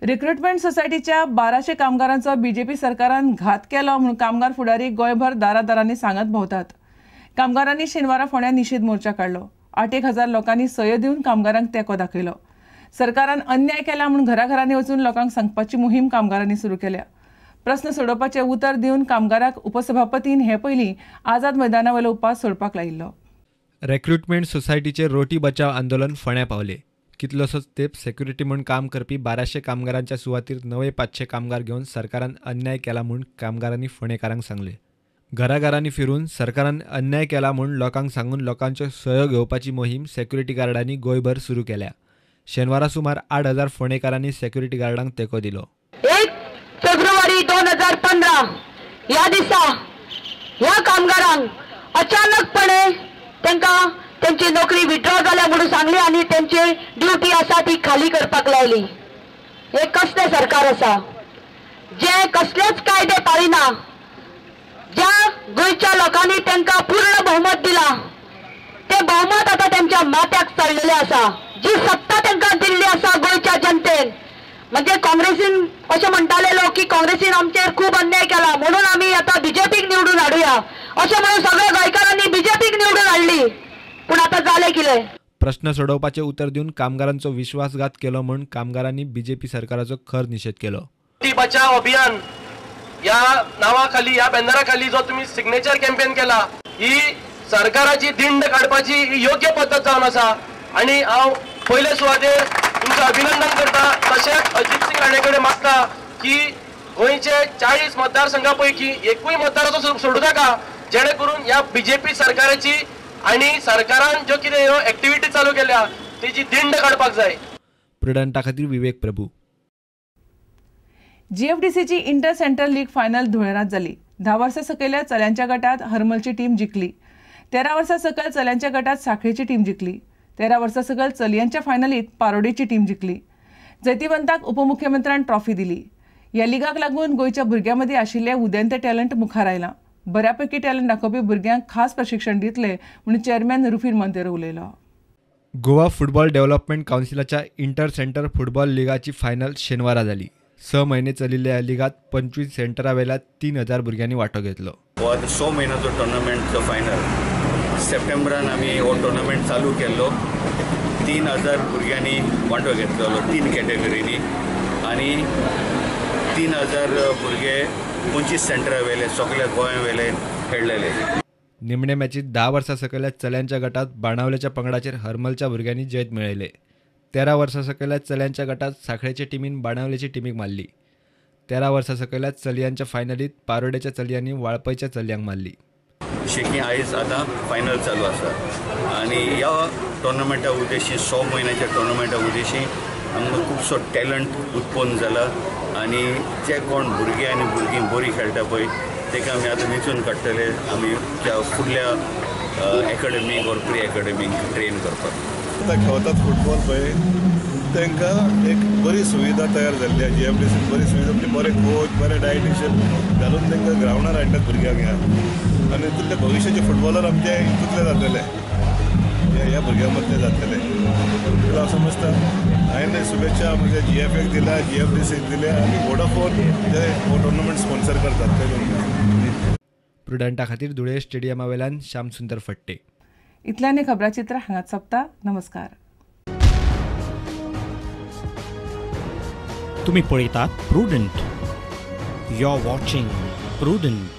Recruitment सोसायटीच्या 1200 कामगारांचो BJP सरकारान घात केलो म्हणून कामगार फुडारी गोंयभर दारादारांनी सांगत भोंवतात. कामगारांनी शेनवारा फोंड्या निशेध मोर्चा काडलो. 8,000 लोकांनी सयो दिवन कामगारांक तेंको दाखयलो. सरकारान अन्याय केला म्हणून घराघरांनी वचून लोकांक सांगपाची मोहीम कामगारांनी सुरू केल्या. प्रस्न सोडोवपाचें उतर दिवन कामगारांक उपसभापतीन हे पयलीं आझाद मैदाना वयलो उपास सोडपाक लायिल्लो. रेक्रुटमेंट सोसायटीचे रोटी बचाव आंदोलन फोंड्या पावले. कितलोसोच तेंप सेक्युरिटी म्हूण काम करपी 1200 कामगारांच्या सुवातीर नवे 500 कामगार घेवन सरकारान अन्याय केला म्हूण कामगारांनी फोंडेकारांक सांगले. घराघरांनी फिरून सरकारान अन्याय केला म्हूण लोकांक सांगून लोकांच्यो सयो घेवपाची मोहीम सेक्युरिटी गार्डांनी गोंयभर सुरू केल्या. शेनवारा सुमार 8,000 फोंडेकारांनी सेक्युरिटी गार्डांक तेंको दिलो. 1 फेब्रुवारी 2015 ह्या दिसा ह्या कामगारांक अचानकपणे तांकां त्यांची नोकरी विड्रॉ जाल्या म्हणून सांगली आनी त्यांची ड्युटी आसा ती खाली करपाक लायली. हे कसलें सरकार आसा जे कसलेच कायदे पाळिना? ज्या गोंयच्या लोकांनी तांकां पूर्ण बहुमत दिला ते बहुमत आतां त्यांच्या माथ्याक चडलेलें आसा. जी सत्ता तांकां दिल्ली आसा गोंयच्या जनतेन, म्हणजे काँग्रेसीन अशें म्हणटाले लोक की काँग्रेसीन आमचेर खूब अन्याय केला म्हणून आमी आतां बीजेपीक निवडून हाडुया अशें म्हणून सगळ्या गोंयकारांनी बीजेपीक निवडून हाडली. पूण आतां जालें कितें? प्रश्न सोडोवपाचें उतर दिवन कामगारांचो विश्वासघात केलो म्हूण कामगारांनी बीजेपी सरकाराचो खर निशेध केलो. बचाव अभियान या नावाखाली, या बॅनरा खाली जो तुम्ही सिग्नेचर कॅम्पेन केला ही सरकाराची दिंड काडपाची ही योग्य पद्दत जावन आसा आनी हांव पयले सुवातेर तुमचें अभिनंदन करता. तशेंच अजीत सिंग राणे कडेन मागता की गोंयचे 40 मतदारसंघा पैकी एकूय मतदाराचो सोडूं नाका, जेणे करून ह्या बीजेपी सरकाराची आनी सरकारान ज्यो कितें ह्यो एक्टिविटी चालू केल्या तेजी दिंड काडपाक जाय. प्रुडंटा खातीर विवेक प्रभू. जीएफडीसीची इंटर सेंट्रल लीग फायनल धुळेरांत जाली. 10 वर्सां सकयल्या चल्यांच्या गटात हरमलची टीम जिखली. 13 वर्सां सकयल चल्यांच्या गटात साखळेची टीम जिखली. 13 वर्सां सकयल चलयांच्या फायनलीत पारोडेची टीम जिखली. जैतिवंताक उपमुख्यमंत्र्यान ट्रॉफी दिली. ह्या लिगाक लागून गोंयच्या भुरग्यां मदीं आशिल्लें उदेंतें टॅलंट मुखार आयलां. बऱ्यापैकी टॅलंट दाखोवपी भुरग्यांक खास प्रशिक्षण दितले म्हणून चेअरमॅन रुफीन मोंतेरो उलयलो. गोवा फुटबॉल डेव्हलपमेंट कावन्सिलाच्या इंटर सेंटर फुटबॉल लिगाची फायनल शेनवारा जाली. 6 म्हयने चलिल्ल्या ह्या लिगात 25 सेंटरा वेल्या 3,000 भुरग्यांनी वांटो घेतलो. हो आतां 6 म्हयन्याचो टुर्नामेंटचो फायनल. सप्टेंबरान आमी हो टुर्नामेंट चालू केल्लो. 3,000 भुरग्यांनी वांटो घेतलेलो 3 कॅटेगरींनी आनी 3,000 भुरगे 25 सेंटरा वेले सगल्या गोंया वेले खेळलेले. निमणे मॅचीत 10 वर्सां सकयल्या चल्यांच्या गटात बाणावलेच्या पंगडाचेर हरमलच्या भुरग्यांनी जैत मेळयले. 13 वर्सां सकयल्या चल्यांच्या गटात साखळेचे टिमीन बाणावलेची टिमीक मारली. 13 वर्सां सकयल्या चलयांच्या फायनलीत पारोडेच्या चलयांनी वाळपयच्या चलयांक मारली. शेकी आयज आतां फायनल चालू आसा आनी ह्या टुर्नामेंटा उद्देशी 6 म्हयन्याच्या टुर्नामेंटा उद्देशी आमकां खुबसो टॅलंट उत्पन्न जाला आनी जे कोण भुरगे आनी भुरगीं बरीं खेळटा पळय ताका आमी आतां वेंचून काडटले आमी त्या फुडल्या एकाडमीक ऑर प्री एकाडमीक ट्रेन करपाक. आतां खेळतात फुटबॉल पळय तांकां एक बरी सुविधा तयार जाल्ली आसा. जीएफडीसीन बरी सुविधा म्हणजे बरे कोच, बरे डायटिशियन घालून तांकां ग्रावंडार हाडटात भुरग्यांक ह्या आनी हितूंतले भविश्याचे फुटबॉलर आमचे हितूंतले जातले, ह्या भुरग्यां मदले जातले. हांव समजता हांवें शुभेच्छा म्हणजे जीएफएक दिल्या, जीएफडीसीक दिल्या आनी वोडाफोन जे हो टुर्नामेंट स्पॉन्सर करतात ते. प्रुडंटा खातीर धुळे स्टेडियमा वेल्यान श्यामसुंदर फट्टे. इतल्यान खबराचित्र हांगाच सोंपता. नमस्कार. तुम्ही पळयतात Prudent. You are watching Prudent.